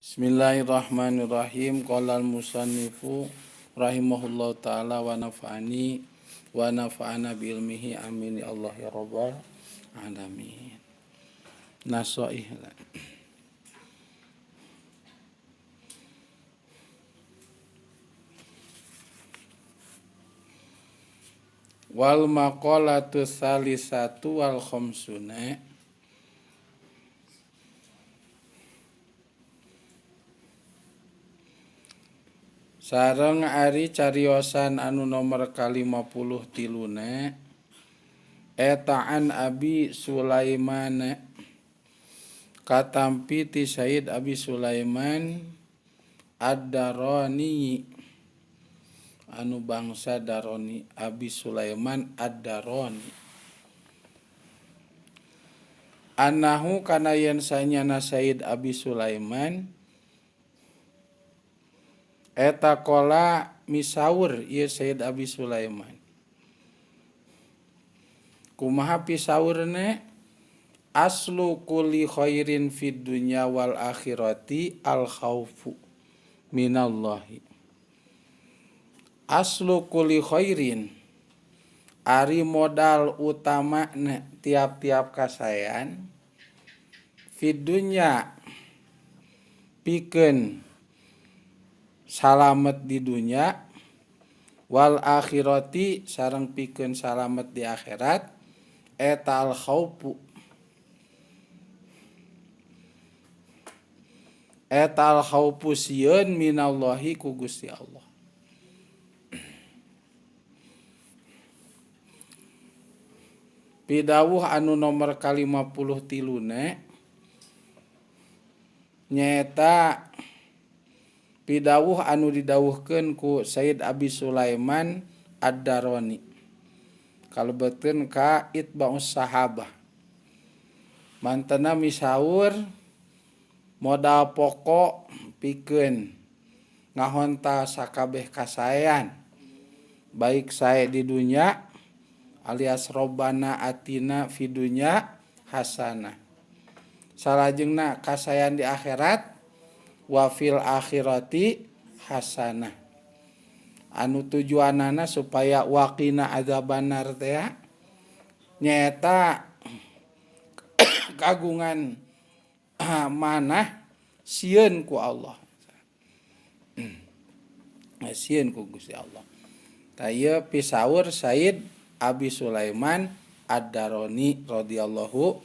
Bismillahirrahmanirrahim. Qala al-musannifu rahimahullahu taala wa nafa'ani wa nafa'ana bi ilmihi amin ya Allah ya rabbal alamin. Nasaih. Wal maqalatu salisatu wal khamsuna. Sareng ari cariosan anu nomor ka-53 na etaan Abi Sulaiman katampi ti Sayyid Abi Sulaiman Ad-Darani anu bangsa Darani, Abi Sulaiman Ad-Darani annahu kana yen sanyana Sayyid Abi Sulaiman eta kola misaur ieu Sayyid Abi Sulaiman. Kumaha pisaurna? Aslu kulli khairin fid dunya wal akhirati al khaufu minallahi. Aslu kulli khairin ari modal utamana tiap-tiap kasaean fid dunya pikeun salamet di dunya wal akhirati sareng pikeun salamet di akhirat eta al khaufu eta al khaufu sieun minallahi ku Gusti Allah. Pidawuh anu nomor ka-53 na nyaeta pidawuh anu didawuhkeun ku Sayyid Abi Sulaiman Ad-Darani kalebetkeun ka Itba'us Sahabah. Mantena misaur modal pokok pikeun ngahonta sakabeh kasaean baik sae di dunya alias robbana atina fid dunya hasanah, salajengna kasaean di akhirat wa fil akhirati hasanah, anu tujuanana supaya waqina adzabannar teh nyaeta kagungan manah sieun ku Allah, sieun ku Gusti Allah. Tah ieu pisaur Sayyid Abi Sulaiman Ad-Darani radhiyallahu